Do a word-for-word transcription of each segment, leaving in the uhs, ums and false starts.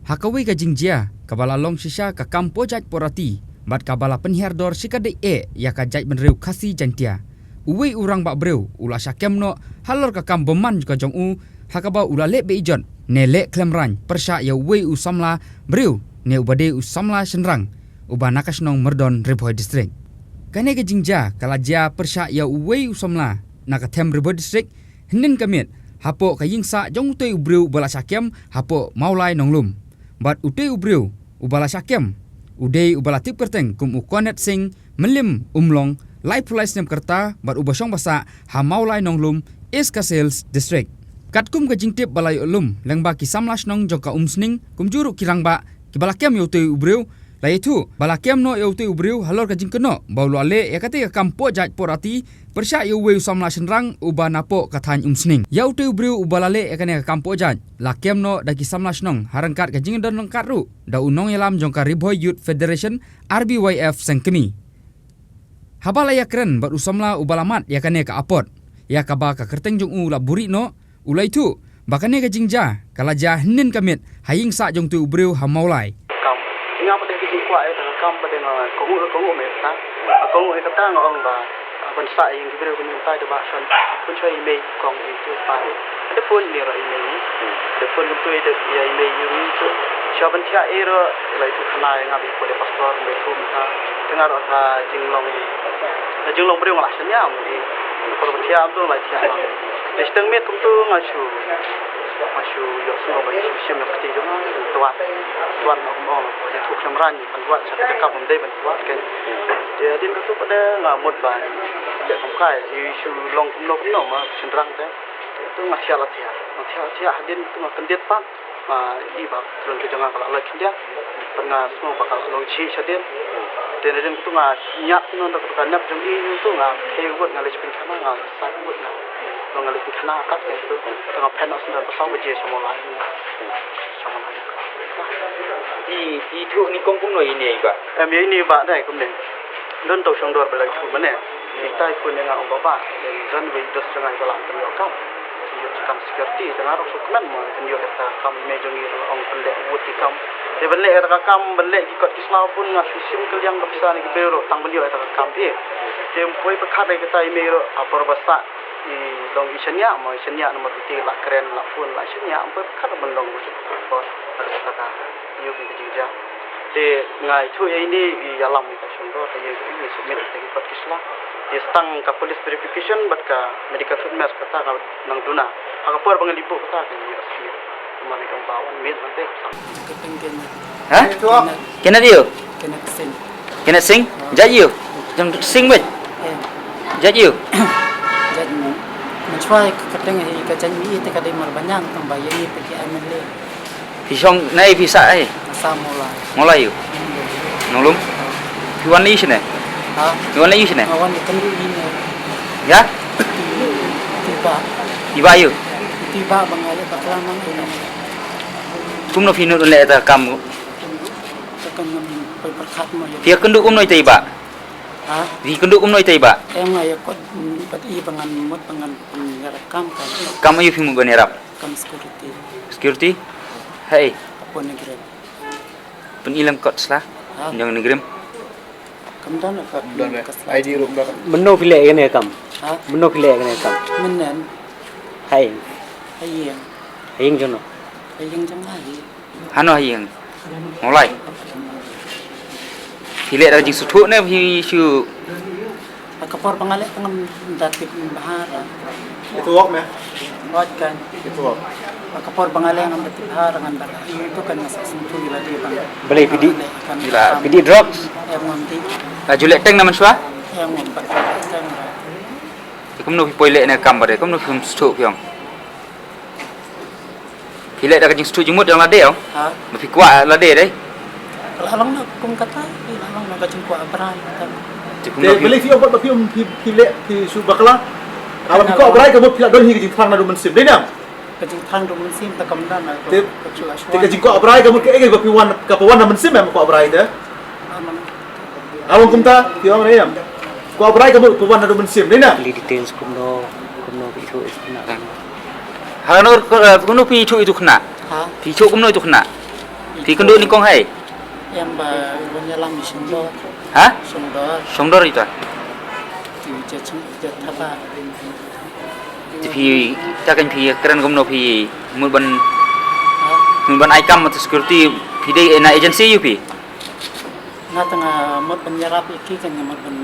Ha kawei ka jingjia kaba la long shisha ka kam poh jait poh rati bad kaba la pynhiar dor shikatdei eh ïa ka jaitbynriew Khasi Jaintia, uwei u rangbah briew u la shah kem noh halor ka kam bymman ka jong u, ha kaba u la leh beh ijot ne leh khlem rain pyrshah ïa uwei u samla briew ne uba dei u samla shynrang uba na ka shnong Myrdon, Ri Bhoi District. Kane ka jingjia ka la jia pyrshah ïa uwei u samla na ka them Ri Bhoi District hynnin ka miet hapoh ka ïing sah jong utei u briew uba la shah kem hapoh Mawlai Nonglum. Bad utei u briew uba la shah kem u dei uba la tip kyrteng kum u Konet Singh, Mylliem Umlong, laiphew lai snem ka rta bad uba shong ba sah ha Mawlai Nonglum, East Khasi Hills District. Katkum ka jingtip ba la ïoh lum lyngba ki samla shnong jong ka Umsning kumjuh ruh ki rangbah kiba la kem ïa utei u briew, la ïathuh ba la kem noh ïa utei u briew halor ka jingkynnoh ba u la leh ïa katei ka kam poh jait poh rati pyrshah ïa uwei u samla shynrang uba napoh ka thaiñ Umsning. Ïa utei u briew uba la leh ïa kane ka kam poh jait la kem noh da ki samla shnong ha ryngkat ka jingdon ryngkat ruh da u nongïalam jong ka Ri Bhoi Youth Federation, R B Y F, Seng Kmie. Haba la ïakren bad u samla uba la mad ïa kane ka apot ïa kaba ka kyrteng jong u la buhrieh noh, u la ïathuh ba kane ka jingjia ka la jia hynnin ka miet ha ïing sah jong utei u briew ha Mawlai. Kam, nga pat dei ka jingkwah ïa ka kam pat dei nga kohnguh la kohnguh me ta. Nga kohnguh ïa kata nga ong ba ban sah ïa ki briew kumne tai da ba san pun choi ïa mei kong ïa tu pa. Ada phone ni ra ïa mei ni. Ada phone kumtu ïa ïa mei ïa ni tu. Sha ban thiah ïa ro la tu khana ïa nga bi ko de pastor me tu me ta. Tengah ro ka jinglong. Ka jinglong briew nga la shen ïa mo ni. Ko ban thiah tu la thiah. Dei shteng miet kumtu nga shu, nga shu ïohsngew ba shu shim ïa ka kti jong nga, tuat, tuat nga kum ong, ïa tu khlem rang, ban tuat, sha ka kam dei ban tuat, kan. Te hadien katu pat de nga mut ba, te kum kai, ïa shu long kumno kumno ma, shynrang te. Te tu nga thiah la thiah, nga thiah la thiah, hadien tu nga kyndit pat, nga i ba, khlem tu jong nga ka la lai khyndiat, pat nga sngew ba ka la long shi shadien. Te hadien tu nga ñiat tu nang da ka nep jong i tu nga, te wut nga leit pynkhana nga, sa wut nga. Nang ngali khana kat ke tu. Tang phen as nang pasal baje sama lai. Sama lai. Ti, ti tu ni kong kumno ini ba? Em, ïa ini ba dei kumne. Don tau shong dor belai tu mane. Ni tai pun nga ong ba ba. Don wei dos jangan jalan tu kam. Kam security tengah rok sukmen mo tu kam me jong i ong pendek buat di kam. Dia bendek kata kam bendek ikut Islam pun ngasih sim keliang ke bisa ni ke bero tang beliau kata kam dia. Dia poi pekat dari kata email ro apa basa. I long i shania mo i shania nomor biti la kren la phone la shania ampe kar ban long ko ada kata yu ki jingja. Te ngai tu ya ini i yalam i ka shongdo ka yu i submit te ki pat ki sla. Te stang ka police verification bat ka medical fitness kata ka nang duna. Ha ka por ba ngan lipu kata ka yu submit. Mari ka ba wan mit nanti. Ha? Kenneth ïa u? Kenneth Singh. Kenneth Singh? Jait ïa u? Jong Singh beit? Jait ïa u? Jait mynshwa ka teng hi ka jait mi te ka dei mar banyang tang ba ïa ni te ki M L A. Phi shong nai phi sah ai? Ka sah Mawlai. Mawlai ïa u? Nonglum? Phi wan ïa shane? Ha? Phi wan ïa shane? Nga wan ïa kynduh ïa ne. Ïa? Tiba. Tiba ïa u? Tiba ba nga leh bakla mang ïa ne. Kumno phi nud leh ta kam? Phi ïa kynduh kumno ïa tai ba? Ha? Phi kynduh kumno ïa tai ba? Em nga ïa kot, mm, pat i ba ngan mut ba ngan, mm, ïa kam ka. Kam aïu phi mut ban ïarap? Kam security. Security? Hai. Apo NEIGRIHMS. Pyn i lang kot sla. Ha? Jong NEIGRIHMS. Kam don ka. Don ka sla. I D ruh don. Mynno phi leh ïa kane kam? Ha? Mynno phi leh ïa kane kam? Mynne. Hai. Hai ïa. Hai ïa jong no. Hai ïa jong nga hi. Hano ha ïing? Mawlai. Phi leh da ka jingsngewthuh ne phi shu? Ha ka por ba nga leh tang ngam da tip bha. Itu wok me? Wok kan. Itu wok. Ha ka por ba nga leh ngam da tip bha ngan da. Itu kan nga sa sngewthuh ïa lade bang. Balei phi dih? Kan ïa la phi dih drugs? Em ngam dih. La ju leh teng na mynshuwa? Em ngam pat leh teng. Te kumno phi poi leh ne kam ba de kumno phim sngewthuh phi ong? Phi leh da ka jingsngewthuh jingmut jong lade ong? Ha? Ba phi kwah lade de? Ka la long na kum kata, ka la long na ka jingkwah brai kata. Te kumno phi, balei phi ong ba phi ong phi, phi leh phi shu bakla? Haba phi kwah brai ka mut phi la don hi ka jingthrang naduh mynsiem. Dei ne em? Ka jingthrang naduh mynsiem ta kam da na ka. Te ka jingkwah brai ka mut kaei ba phi wan, ka phi wan na mynsiem em kwah brai te? Ka long kumta, phi ong ne em. Kwah brai ka mut phi wan naduh mynsiem, dei na? Phi details kumno, kumno phi ithuh ïa u khynnah. Ha, no, kumno phi ithuh ïa u khynnah? Ha? Phi ithuh kumno ïa u khynnah? Phi kynduh nyngkong hai? Em ba wan ïalam i Songdor. Ha? Songdor. Songdor ita. Ki je chung je thapa. Te phi, ta kan phi kren kumno phi mut ban, mut ban ai kam mut security, phi dei na agency ïa u phi? Nga tang mut ban ïarap ïa ki kan, nga mut ban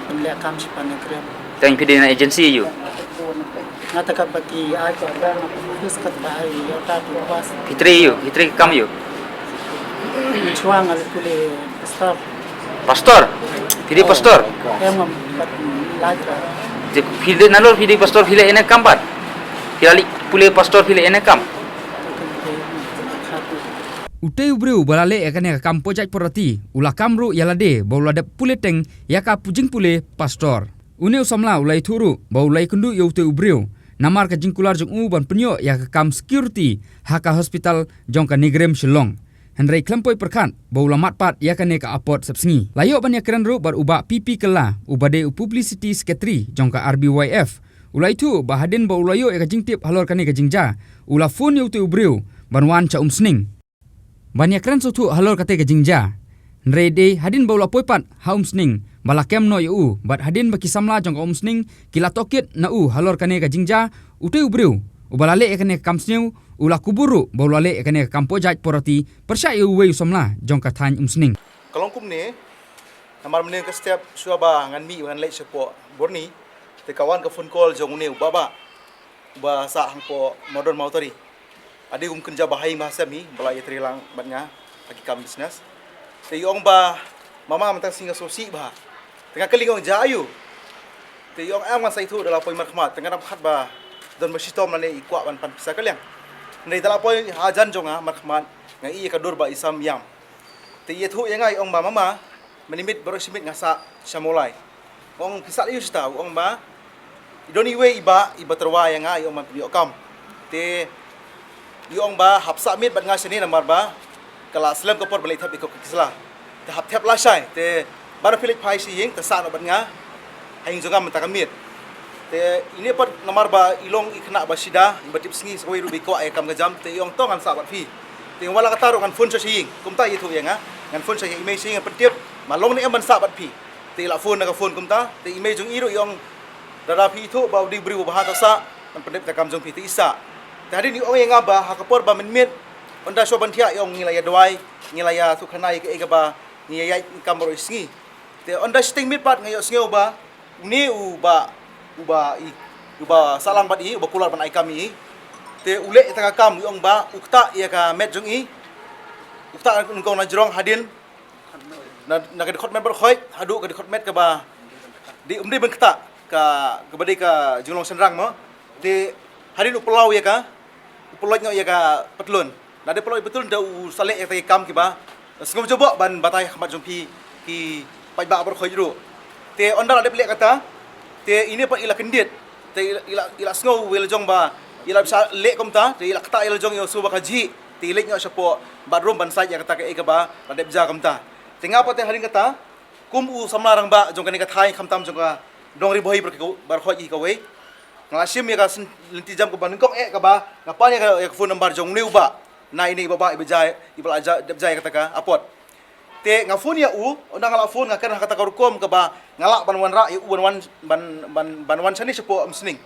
ban leh kam shi pan krem. Tang phi dei na agency ïa u? Nga ta ka ba ki ai ko da na office ka ba ai ïa ta tu pas. Phi trei ïa u, phi trei kam ïa u? Chuang al pule pastor. Pastor? Phi dei pastor? Em ngam pat lai ka. Te phi dei nalor phi dei pastor phi leh ïa ne kam pat? Phi la leit pule pastor phi leh ïa ne kam? Kan te khat. Utei u briew ba la leh ïa kane ka kam pojait porati u la kam ruh ïa lade ba u la dep pule teng ïa ka jingpule pastor. Une u samla u la ïathuh ruh ba u la ïakynduh ïa utei u briew namar ka jingkular jong u ban pynïoh ïa ka kam security ha ka hospital jong ka NEIGRIHMS Shillong. Hynrei khlem poi pyrkhat ba u la mad pat ïa kane ka apot sepsngi. La ïoh ban ïakren ruh bad u Bah P P Kylla uba dei u publicity secretary jong ka R B Y F. U la ïathuh ba hadien ba u la ïoh ïa ka jingtip halor kane ka jingjia u la phone ïa utei u briew ban wan sha Umsning ban ïakren sngewthuh halor katei ka jingjia. Hynrei dei hadien ba u la poi pat ha Umsning ba la kem noh ïa u bad hadien ba ki samla jong ka Umsning ki la tohkit na u halor kane ka jingjia, utei u briew uba la leh ïa kane ka kam sniew u la kubur ruh ba u la leh ïa kane ka kam pojait porati pyrshah ïa uwei u samla jong ka thaiñ Umsning. Ka long kumne, namar mynne ka step shuwa ba ngan mih ngan leit shapoh Burnie, te ka wan ka phone call jong une u Bah Bah uba sah hangpoh Modern Mawtari. Ade kum kynja ba hai ma sem hi ba la ïatrei lang bad nga ha ki kam business. Te i ong ba mama mynta sngi nga sngewsih bha. Te nga kylli ong ja aïu. Te i ong em ngan sa ithuh da la poi markhmat, te nga dang khat ba don ba shitom lane i kwah ban pan pisa ka liang. Hynrei da la poi hajan jong nga markhmat nga i ïa ka dur ba i sam ïam. Te i ïathuh ïa nga i ong ba mama mynimit baroh shi miet nga sah sha Mawlai. Ong phi sah ïa u shata, u ong ba i don iwei i bah i ba tyrwa ïa nga i ong ban pynïoh kam. Te i ong ba hap sah miet bad nga shane namar ba ka la slem ka por ban leit thep ïa ka kisla. Te hap thep lashai te ba phi leit phai sha ïing te sah noh bad nga ha ïing jong nga mynta ka miet. Te ine pat namar ba i long i khynnah ba shida i ba tip sngi sa kawei ruh ba i kwah ïa kam ka jam te i ong to ngan sah bad phi. Te wan la kata ruh ngan phone sha sha ïing kumta i ïathuh ïa nga. Ngan phone sha ïa i mei sha ïing ngan pyntip ma long ne em ban sah bad phi. Te i la phone na ka phone kumta te i mei jong i ruh i ong lada phi ithuh ba u dei u briew uba bha to sah ngan pyndep ïa ka kam jong phi te i sah. Te hadien i ong ïa nga ba ha ka por ba mynmiet ynda shuwa ban thiah i ong ngi la ïa duwai ngi la ïathuh khana ïa kaei kaba ngi ïa ïaid kam baroh shi sngi. Te ynda shiteng miet pat nga ïohsngew ba une u bah uba i uba sah lang bad i uba kular ban ai kam ïa i. Te u leh ïa kata ka kam i ong ba u ktah ïa ka met jong i. U ktah nyngkong na jrong hadien na, na ka dkhot met baroh khoit haduh ka dkhot met kaba dei um dei ban ktah ka kaba dei ka jinglong shynrang mo. Te hadien u pynlaw ïa ka u pynlait noh ïa ka patlun. Lada pynlait patlun te u sa leh ïa ka kam kiba sngewbha jubok ban batai ha khmat jong phi ki paidbah baroh khoit ruh. Te ynda la dep leh kata te ine pat i la kyndit te i la, i la, i la sngew ïa la jong ba i la bsa leh kumta te i la ktah ïa la jong ïa u sngewbha ka jih te i leit noh shapoh bathroom ban sait ïa kata kaei kaba la dep ja kumta. Te nga pat te hadien kata kum u samla rangbah jong kane ka thaiñ khamtam jong ka dong Ri Bhoi baroh khoit hi kawei. Nga la shim ïa ka lynti jam kaba nyngkong eh kaba nga pan ïa ka, ïa ka phone number jong une u bah. Na ine i bah bah i ba jai i ba la ja, dep jai kata ka apot. Te nga phone ïa u, ynda nga la phone nga kren ha kata ka rukom kaba nga lah ban wanrah ïa u ban wan ban ban ban wan shane shapoh Umsning.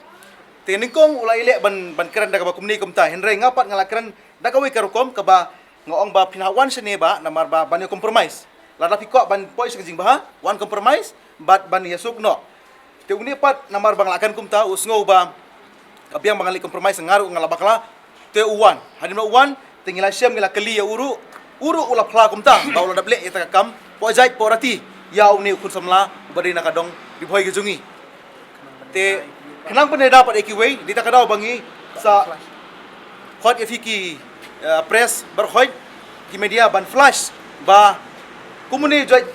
Te nyngkong u la ïaleh ban ban kren da kaba kumne kumta hynrei nga pat nga la kren da kawei ka rukom kaba nga ong ba phin hap wan shane bah namar ba ban ïa compromise. Lada phi kwah ban poi sha ka jingbha wan compromise bad ban ïasuk noh. Te une pat namar ba nga la kren kumta u sngew ba ka biang ba nga leh compromise nga ruh nga la bakla. Te u wan hadien ba u wan te ngi la shem ngi la kylli ïa u ruh. U ruh u la phla kumta ba u la dep leh ïa kata ka kam poh jait poh rati ïa une u khun samla uba dei na ka dong Ri Bhoi ka jong ngi. Te khnang pynda pat ïa kiwei dei ta ka daw ba ngi sa khot ïa phi ki press baroh khoit ki media ban flash ba kumne u jait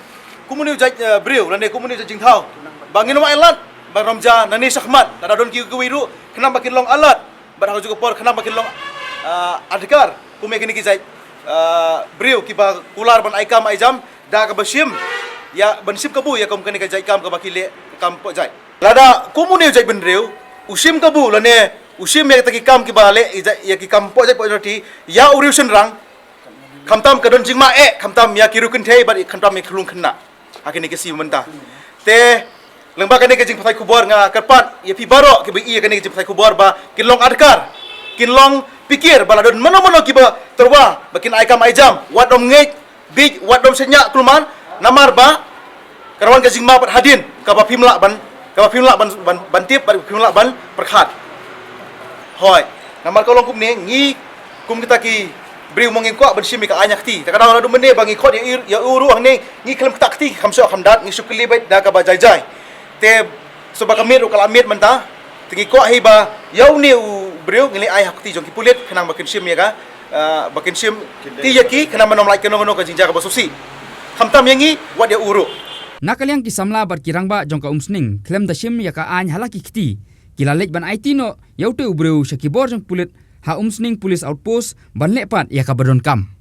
kumne u jait briew lane kumne u jait jingthaw ba ngin wad lad ban ram ja nane shakhmat lada don kiwei ruh khnang ba kin long alert bad ha kajuh ka por khnang ba kin long adhikar kum ïa kine ki jait briew kiba kular ban ai kam ai jam da kaba shim ïa ban shim kabu ïa kum kane ka jait kam kaba ki leh kam poh jait. Lada kum une u jaitbynriew u shim kabu lane u shim ïa kita ki kam kiba leh ïa ki kam poh jait poh jait ïa u riew shynrang Khamtam ka don jingma eh, khamtam ïa ki riew kynthei bad khamtam ïa ki khyllung khynnah. Ha kane ka sngi mynta. Te lyngba kane ka jingpathai khubor nga kyrpad ïa phi baroh kiba ïohi ïa kane ka jingpathai khubor ba kin long adkar, kin long pyrkhat ba la don mano mano kiba tyrwa ba kin ai kam ai jam, wat ym ngeit beit, wat ym shaniah kulmar, namar ba ka la wan ka jingma pat hadien kaba phim lah ban, kaba phim lah ban, ban, ban tip bad phim lah ban pyrkhat. Hooid, namar ka long kumne, ngi kum kita ki briew ma ngi kwah ban shim ïa ka aiñ ha kti. Te ka daw naduh mynne ba ngi khot ïa u, ïa u ruh hangne, ngi khlem ktah kti, kham shoh kham dat, ngi shu kylli beit da kaba jai jai. Te shuh ba ka miet ruh ka la miet mynta. Te ngi kwah hi ba ïa une u briew ngi leit ai ha kti jong ki pulit khnang ba kin shim ïa ka, ah, ba kin shim kti ïa ki khnang ban ym lait kano kano ka jingjia kaba sngewsih. Khamtam ïa ngi, wat ïa u ruh. Na ka liang ki samla bad ki rangbah jong ka Umsning khlem da shim ïa ka aiñ ha la ki kti, ki la leit ban aiti noh ïa utei u briew sha ki bor jong pulit ha Umsning Police Outpost ban leh pat ïa kaba donkam.